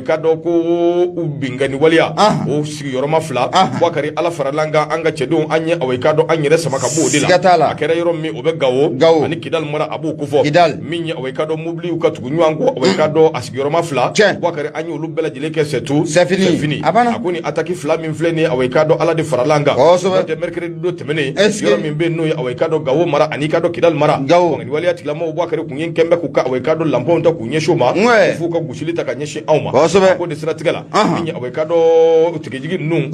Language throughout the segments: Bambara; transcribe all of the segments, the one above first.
k'a dɔn ko u binkanni waleya o sigiyɔrɔma fila, Bubakari, Ala farala an kan, an ka cɛdenw, an ye awa i k'a dɔn an yɛrɛ sama ka bɔ o de la. Siga t'a la. A kɛra yɔrɔ min, o bɛ Gawo Gawo. ani Kidali mara, a b'o kofɔ. Kidali. Min ye awa i k'a dɔn mobiliw ka tugu ɲɔgɔn kɔ, awa i k'a dɔn a sigiyɔrɔma fila, Bubakari, an y'olu bɛɛ lajɛlen kɛ c'est tout, C'est fini. A banna. A ko ni attaque fila min filɛ nin ye, awa i k'a dɔn Ala de farala an kan. Kosɛbɛ. N'o tɛ, mercredi don tɛmɛnen, Est-ce que yɔrɔ min bɛ yen, n'o ye awa i k'a dɔn Gawo mara ani i k'a dɔn Kidali mara, Gawo. ni waleya tigilamɔgɔw, Bubakari, kun ye kɛnbɛ k'u ka awa i k'a dɔn lanpɔnw ta k'u ɲɛsin o ma f'u ka gosili ta ka ɲɛsin anw ma. A ko de siratigɛ la, min ye awa i k'a dɔn tigɛjigi ninnu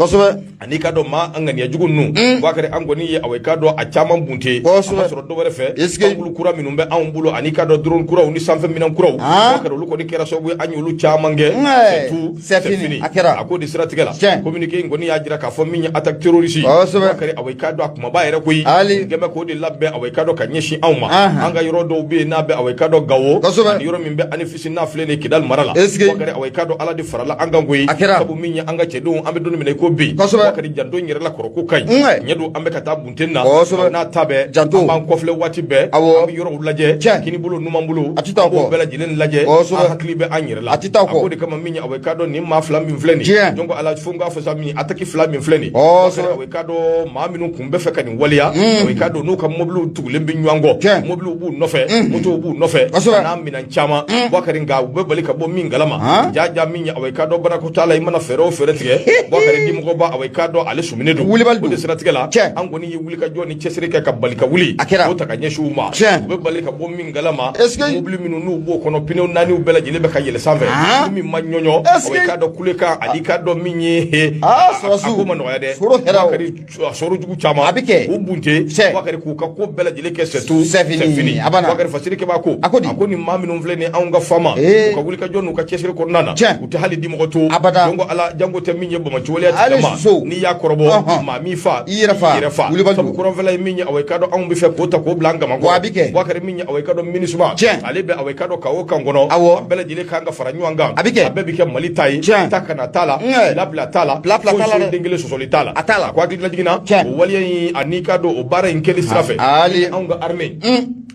ani i k'a dɔn maa ŋaniya jugu ninnu, Bubakari, an kɔni ye awa i k'a dɔn a caman bunte. A ma sɔrɔ dɔwɛrɛ fɛ, Est-ce que pankulu kura minnu bɛ anw bolo ani i k'a dɔn drone kuraw ni sanfɛ minɛn kuraw, Bubakari, olu kɔni kɛra sababu ye an y'olu caman kɛ. C'est tout, C'est fini. A kɛra. A ko de siratigɛ la, communiqué in kɔni y'a jira k'a fɔ min ye attaque terroriste, Bubakari, awa i k'a dɔn a kumaba yɛrɛ koyi, gɛnbɛ k'o de labɛn awa i k'a dɔn ka ɲɛsin anw ma. An ka yɔrɔ dɔw bɛ yen n'a bɛ awa i k'a dɔn Gawo ani yɔrɔ min bɛ Anefisi n'a filɛ nin ye Kidali mara la, Est-ce que Bubakari, awa i k'a dɔn Ala de farala an kan koyi. A kɛra. Sabu min ye an ka cɛdenw, an bɛ don min na i ko bi, Bubakari, janto in yɛrɛ la, kɔrɔ ko ka ɲi ɲɛ don, an bɛ ka taa bunten na. N'a ta bɛɛ, Janto. an b'an kɔfilɛ waati bɛɛ, an bɛ yɔrɔw lajɛ, kini bolo, numan bolo, A tɛ taa an b'o kɔ. bɛɛ lajɛlen lajɛ. An hakili bɛ an yɛrɛ la. A tɛ taa A kɔ. ko de kama, min ye awa i k'a dɔn nin maa fila min filɛ nin, donc ala fo n k'a fɔ sa, min attaque fila min filɛ nin, Bubakari, awa i k'a dɔn maa minnu kun bɛ fɛ ka nin waleya, awa i k'a dɔn n'u ka mobiliw tugulen bɛ ɲɔgɔn kɔ, mobiliw b'u nɔfɛ, motow b'u nɔfɛ, n'a minɛn caman, Bubakari, nka u bɛ bali ka bɔ min kalama, jaja min ye awa i k'a dɔn banakɔtaa la, i mana fɛɛrɛ o fɛɛrɛ tigɛ, Bubakari, dimɔgɔba, awa i k'a dɔn ale suminen don. Wulibali O de don. siratigɛ la, an kɔni ye wulikajɔ ni cɛsiri kɛ ka bali ka wuli A kɛra. o ta ka ɲɛsin u ma. U bɛ bali ka bɔ min kalama, Est-ce que mobili minnu n'u b'o kɔnɔ, pneu naaniw bɛɛ lajɛlen bɛ ka yɛlɛ sanfɛ, ni min ma ɲɔɲɔ, awa i k'a dɔn kulekan ani i k'a dɔn min ye a Sɔrɔsiw. ko ma nɔgɔya dɛ. Sɔrɔ kɛra o. Bubakari, a sɔrɔ jugu caman A bɛ kɛ. u bunte, Bubakari, k'u ka ko bɛɛ lajɛlen kɛ c'est tout, C'est fini. A banna. Bubakari, Fasiri kɛba ko A ko di? A ko nin maa minnu filɛ nin, anw ka faama, u ka wulikajɔ n'u ka cɛsiri kɔnɔna na, u tɛ hali dimɔgɔ to. Abada. Donc ala jango tɛ min ye bamaci waleya Hali tigilama, soso. n'i y'a kɔrɔbɔ, maa m'i fa, I yɛrɛ fa. I yɛrɛ fa. Wulibali Sabu don. kɔrɔnfɛla ye min ye, awa i k'a dɔn anw bɛ fɛ k'o ta k'o bila an kaman kɔrɔ. Wa a bɛ kɛ. Bubakari, min ye awa i k'a dɔn MINUSMA, ale bɛ awa i k'a dɔn kawo kan kɔnɔ, a bɛɛ lajɛlen kan ka fara ɲɔgɔn kan. A bɛ kɛ. A bɛɛ bɛ kɛ Mali ta ye. Ta kana t'a la, bila t'a la, Bila bila foyi t'a la foyi dɛ. den kelen sɔsɔli t'a la. A t'a la. A ko hakili lajigin na, o waleya in ani i k'a dɔn o baara in kɛli sira fɛ, Ali. anw ka armée,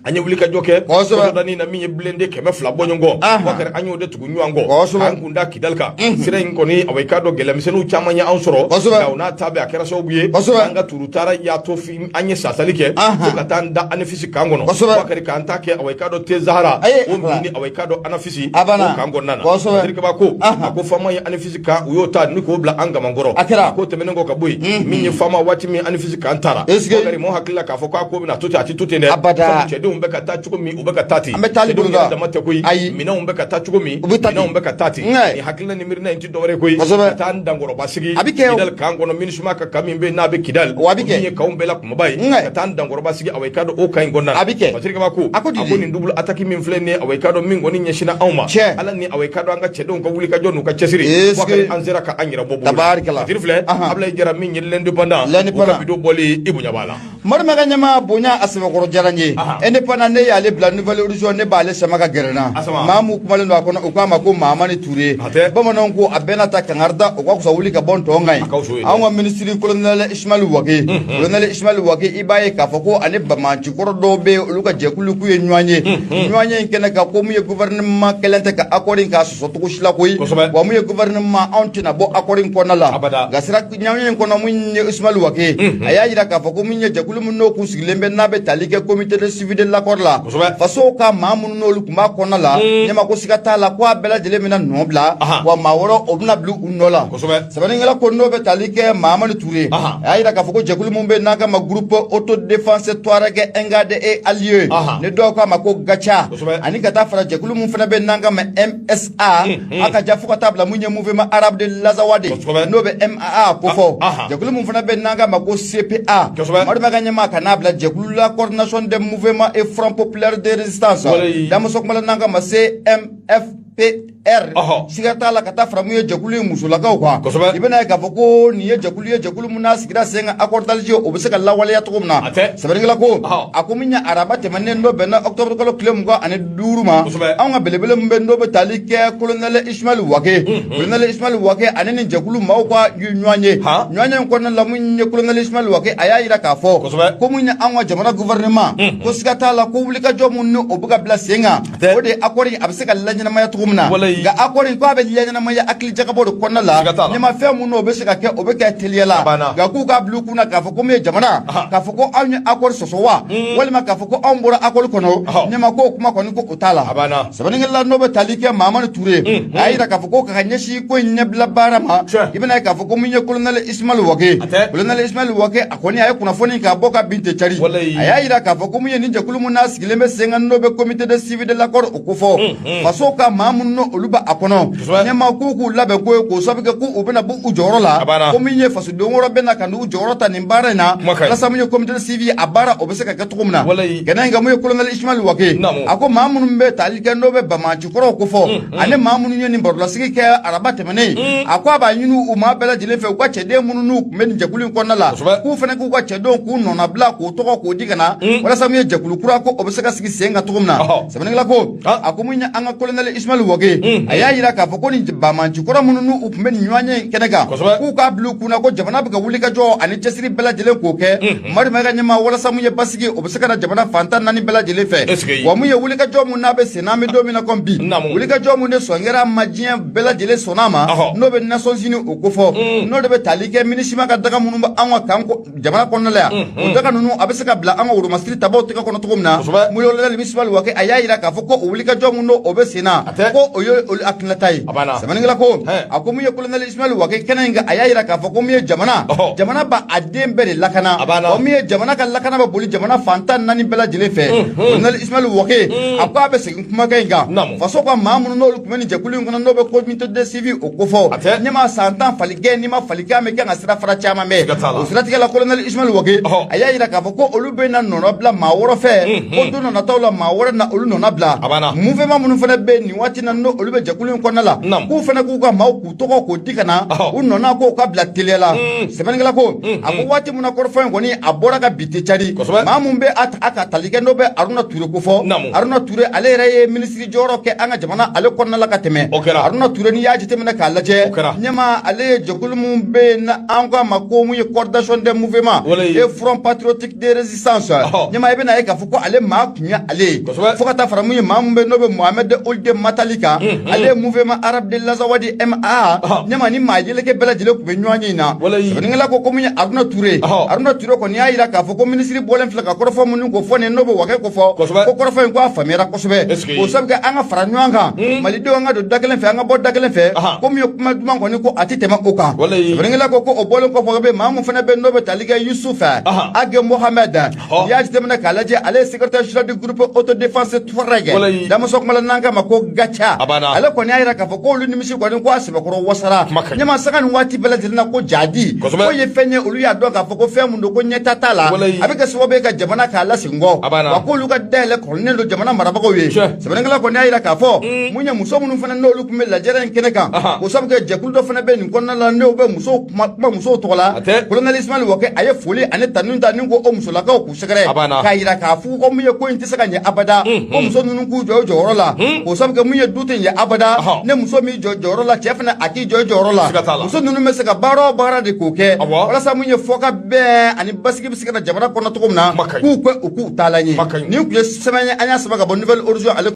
an ye wulikajɔ kɛ kɔsɔdani na, min ye blindé 200 bɔ ɲɔgɔn kɔ, Bubakari, an y'o de tugu ɲɔgɔn kɔ k'an kun da Kidali kan. Sira in kɔni, awa i k'a dɔn gɛlɛyamisɛnninw caman ye anw sɔrɔ, nka o n'a ta bɛɛ, a kɛra sababu ye an ka turu taara y'a to an ye sasali kɛ fo ka taa an da Anefisi kan kɔnɔ, Bubakari, k'an ta kɛ awa i k'a dɔn Tezahara, o min ni awa i k'a dɔn Anafisi A banna. o kan kɔnɔna na. Fasiri Kaba ko a ko faama ye Anefisi kan, u y'o ta ni k'o bila an kaman kɔrɔ. A kɛra. A ko tɛmɛnen kɔ ka bɔ yen, min ye faama, waati min Anefisi kan taara, Est-ce que Bubakari, mɔgɔ hakili la k'a fɔ k'a ko bɛna to ten, a tɛ to ten dɛ. Abada. Sabu cɛdenw bɛ ka taa cogo min, u bɛ ka taa ten. An bɛ taali Cɛdenw boloda. yɛrɛ dama tɛ koyi, Ayi. minɛnw bɛ ka taa cogo min, U bɛ taa ten. minɛnw bɛ ka taa ten. Nin hakilina ni miirina in tɛ dɔwɛrɛ ye koyi, ka taa an dankɔrɔba sigi A bɛ kɛ o. Kidali kan kɔnɔ, MINUSMA ka camp min bɛ yen n'a bɛ Kidali, Wa a bɛ kɛ. min ye kanw bɛɛ la kumaba ye, ka taa an dankɔrɔba sigi awa i k'a dɔn o camp in kɔnɔna na. A bɛ kɛ. Fasiri Kaba ko A ko di a ko nin double attaque min filɛ nin ye, awa i k'a dɔn min kɔni ɲɛsinna anw ma, Ala ni awa i k'a dɔn an ka cɛdenw ka wulikajɔ n'u ka cɛsiri, Est-ce Bubakari, que an sera ka an yɛrɛ bɔ bolo la. Tabarikala. Fasiri filɛ, Abulayi Jara, min ye L'Indépendant, L'Indépendant. u ka vidéo bɔli, i bonya b'a la. Marima ka ɲɛma bonya a sɛbɛkɔrɔ diyara n ye. Indépendant, ne y'ale bila Nouvel Horizon, ne b'ale sama ka gɛrɛ n na. Asama. Maa mun kumalen don a kɔnɔ, u k'a ma ko Mahamani Ture. A tɛ. Bamananw ko a bɛɛ n'a ta kangari da o ka fisa wuli ka bɔ ntɔn kan ye. A ka fisa o ye dɛ. Anw ka minisiri colonel Ismaël Wage, colonel Ismaël Wage, i b'a ye k'a fɔ ko ani banbaanci kɔrɔ dɔw bɛ yen, olu ka jɛkulu k'u ye ɲɔgɔn ye. Ɲɔgɔn ye in kɛnɛ kan ko mun ye, gouvernement kɛlen tɛ ka accord in k'a sɔsɔ cogo si la koyi. Wa mun ye, gouvernement anw tɛna bɔ accord in kɔnɔna la. Abada. Nka sira ɲɔgɔn ye in kɔnɔ, mun ye Ismaël Wage, a y'a jira k'a fɔ ko mun ye, jɛkulu min n'o kun sigilen bɛ n'a bɛ tali kɛ comité de suivi de l'accord la, fasow ka maa minnu n'olu tun b'a kɔnɔna la, ɲɛma ko siga t'a la ko a bɛɛ lajɛlen bɛna nɔ bila, wa maa wɛrɛ o bɛna bila u nɔ la. Sɛbɛnnikɛla ko n'o bɛ tali kɛ Mahamani Ture, a y'a jira k'a fɔ ko jɛkulu min bɛ n'a k'a ma groupe autodéfense Touareg Imghad et alliés, ni dɔw k'a ma ko GATIA, ani ka taa fara jɛkulu min fana bɛ n'an k'a ma MSA, a ka ja fo ka taa bila mun ye, mouvement arabe de l'Azawad, n'o bɛ MAA kofɔ, jɛkulu min fana bɛ n'an k'a ma ko CPA, Madu ka ɲɛmaa ka n'a bila jɛkulu la coordination des mouvements et front populaire de résistance, damuso kumala n'an k'a ma CMFPR, siga t'a la ka taa fara mun ye, jɛkulu ye musolakaw kan. I bɛna ye k'a fɔ ko nin ye jɛkulu ye, jɛkulu min n'a sigira sen kan accord d'Alger o bɛ se ka lawaleya cogo min na. Sɛbɛnnikɛla ko a ko min ye, araba tɛmɛnen n'o bɛnna octobre kalo tile 25 ma, anw ka belebele min bɛ n'o bɛ tali kɛ colonel Ismaël Wage, colonel Ismaël Wage ani nin jɛkulu maaw ka ɲɔgɔn ye. Ɲɔgɔn ye in kɔnɔna la, mun ye, colonel Ismaël Wage a y'a jira k'a fɔ ko mun ye, anw ka jamana gouvernement ko siga t'a la ko wulikajɔ mun ni o bɛ ka bila sen kan, o de ye accord in a bɛ se ka laɲɛnamaya cogo min. min na. Walayi. Nka accord in, ko a bɛ ɲɛnamaya hakili jagabɔ de kɔnɔna la. Siga t'a la. Ɲɛma, fɛn mun n'o bɛ se ka kɛ, o bɛ kɛ teliya la. A banna. Nka k'u k'a bila u kunna k'a fɔ ko min ye jamana, k'a fɔ ko anw ye accord sɔsɔ wa, walima k'a fɔ ko anw bɔra accord kɔnɔ, ɲɛma, k'o kuma kɔni, ko o t'a la. A banna. Sɛbɛnnikɛla n'o bɛ tali kɛ Mahamani Ture, a y'a jira k'a fɔ ko ka ɲɛsin ko in ɲɛbila baara ma, i bɛna ye k'a fɔ ko min ye colonel Ismaël Wage, A tɛ. colonel Ismaël Wage, a kɔni a ye kunnafoni k'a bɔ ka bin tɛ cari. Walayi. A y'a jira k'a fɔ ko min ye nin jɛkulu min n'a sigilen bɛ sen kan, n'o bɛ comité de suivi de l'accord o kofɔ, faso ka maa minnu n'o olu bɛ a kɔnɔ, ɲɛma, k'u k'u labɛn ko ye, k'o sababu kɛ k'u bɛna bɔ u jɔyɔrɔ la. A banna. Ko min ye fasoden wɛrɛ bɛ na ka n'u jɔyɔrɔ ta nin baara in na, Kuma ka ɲi. walasa min ye comité de suivi a baara, o bɛ se ka kɛ cogo min na. Walayi. Kɛnɛ in kan, mun ye colonel Ismaël Wage, a ko maa minnu bɛ tali kɛ n'o bɛ banbaanci kɔrɔw kofɔ, ani maa minnu ye nin barolasigi kɛ araba tɛmɛnen, a ko a b'a ɲini u maa bɛɛ lajɛlen fɛ, u ka cɛden minnu n'u tun bɛ nin jɛkulu in kɔnɔna la, k'u fana k'u ka cɛdenw k'u nɔnabila, k'u tɔgɔ k'o di ka na, walasa min ye jɛkulu kura ko o bɛ se ka sigi sen kan cogo min na. Sɛbɛnnikɛla ko, a ko mun ye an ka colonel Ismaël Wage, a y'a jira k'a fɔ ko nin banbaanci kɔrɔ minnu n'u tun bɛ nin ɲɔgɔnye in kɛnɛ kan, k'u k'a bila u kunna ko jamana bɛ ka wuli ka jɔ ani cɛsiri bɛɛ lajɛlen k'o kɛ, Madu Mayiga ɲɛma, walasa mun ye basigi, o bɛ se ka na jamana fan 14 bɛɛ lajɛlen fɛ. Wa mun ye wulikajɔ mun n'a bɛ sen na, an bɛ don min na komi bi, wulikajɔ mun de sɔn kɛra ma, diɲɛ bɛɛ lajɛlen sɔnna ma, n'o bɛ Nations Unies o kofɔ, n'o de bɛ tali kɛ MINUSMA ka daga minnu bɛ an ka kan jamana kɔnɔna la yan, o daga ninnu a bɛ se ka bila an ka wolomasiri tabaw tɛgɛ kɔnɔ cogo min na. Colonel Ismaël Wage, a y'a jira k'a fɔ ko o wulikajɔ mun n'o o bɛ sen na, ko o ye olu hakilinata ye. Sɛbɛnnikɛla ko, a ko mun ye colonel Ismaël Wage kɛnɛ in kan, a y'a jira k'a fɔ ko mun ye jamana, jamana b'a a den bɛɛ de lakana, wa mun ye jamana ka lakana bɛ boli jamana fan 14 bɛɛ lajɛlen fɛ. Colonel Ismaël Wage, a ko a bɛ segin kumakan in kan, faso ka maa minnu n'olu tun bɛ nin jɛkulu in kɔnɔ, n'o bɛ comité de suivi o kofɔ, ɲɛma, san 10 falikɛ, n'i ma falikɛ mɛn, kan ka sira fara caman bɛ. O siratigɛ la, colonel Ismaël Wage, a y'a jira k'a fɔ ko olu bɛ na nɔnɔ bila maa wɔɔrɔ fɛ, ko don nataw la maa wɛrɛ na olu nɔnɔ bila. Mouvement minnu fana bɛ nin waati na, n'o olu bɛ jɛkulu in kɔnɔna la, k'u fana k'u ka maaw k'u tɔgɔ k'o di ka na u nɔna, k'o ka bila teliya la. Sɛbɛnnikɛla ko, a ko waati min na kɔrɔfɔ in kɔni a bɔra ka bi tɛ cari, maa mun bɛ a ka tali kɛ, n'o bɛ Aruna Ture kofɔ. Aruna Ture, ale yɛrɛ ye minisiri jɔyɔrɔ kɛ an ka jamana ale kɔnɔna la ka tɛmɛ. Aruna Ture, n'i y'a jateminɛ k'a lajɛ, ɲɛma, ale ye jɛkulu mun bɛ yen n'an k'a ma ko mun ye coordination des mouvements et front patriotique de résistance, ɲɛma, i bɛna ye k'a fɔ ko ale maa tun ye ale ye, fo ka taa fara mun ye maa mun bɛ n'o bɛ Mohamed Ould Matali kan, ale ye mouvement arabe de l'Azawadi MA. Ɲɛma, ni maa yeleke bɛɛ lajɛlen tun bɛ ɲɔgɔn ye in na. Sɛbɛnnikɛla ko mun ye Aruna Ture, Aruna Ture kɔni y'a jira k'a fɔ ko minisiri bɔlen filɛ ka kɔrɔfɔ minnu ko fɔ nin, n'o bɛ Wage ko fɔ, ko kɔrɔfɔ in ko a faamuyara kosɛbɛ, k'o sabu kɛ an ka fara ɲɔgɔn kan, malidenw, an ka don da kelen fɛ, an ka bɔ da kelen fɛ, ko min ye kuma duman kɔni, ko a tɛ tɛmɛ o kan. Sɛbɛnnikɛla ko o bɔlen kɔfɛ, bɛ maa mun fana bɛ n'o bɛ tali kɛ Yusuf Age Mohamed, n'i y'a jateminɛ k'a lajɛ, ale ye secrétaire général du groupe autodéfense Touareg, damuso kuma la n'an k'a ma ko GATIA, ale kɔni y'a jira k'a fɔ k'olu nimisi kɔni ko a sɛbɛkɔrɔ wasara. Ɲɛma, sanga ni waati bɛɛ lajɛlen na, ko jadi ko ye fɛn ye, olu y'a dɔn k'a fɔ ko fɛn mun don, ko ɲɛta t'a la, a bɛ kɛ sababu ye ka jamana k'a lasegin kɔ, wa k'olu ka dayɛlɛ kɔrɔlen don jamana marabagaw ye. Sɛbɛnnikɛla kɔni y'a jira k'a fɔ mun ye muso minnu fana n'olu tun bɛ lajɛrɛ in kɛnɛ kan, k'o sababu kɛ jɛkulu dɔ fana bɛ nin kɔnɔna la, n'o bɛ musow kuma musow tɔgɔ la, colonel Ismaël Wage, a ye foli ani tanu ta ni ko o musolakaw k'u sɛgɛrɛ, k'a jira k'a fɔ ko mun ye ko in tɛ se ka ɲɛ abada, ko muso ninnu k'u jɔ u jɔyɔrɔ la, k'o sababu kɛ mun ye du tɛ ɲɛ abada ne muso m'i jɔ jɔyɔrɔ la, cɛ fana a k'i jɔ jɔyɔrɔ la. Muso ninnu bɛ se ka baara o baara de k'o kɛ, walasa mun ye fɔ ka bɛn ani basigi bɛ se ka na jamana kɔnɔ cogo min na, k'u kɛ u k'u taalan ye. Nin tun ye sɛbɛn ye, an y'a sɛbɛn ka bɔ Nouvel Horizon ale.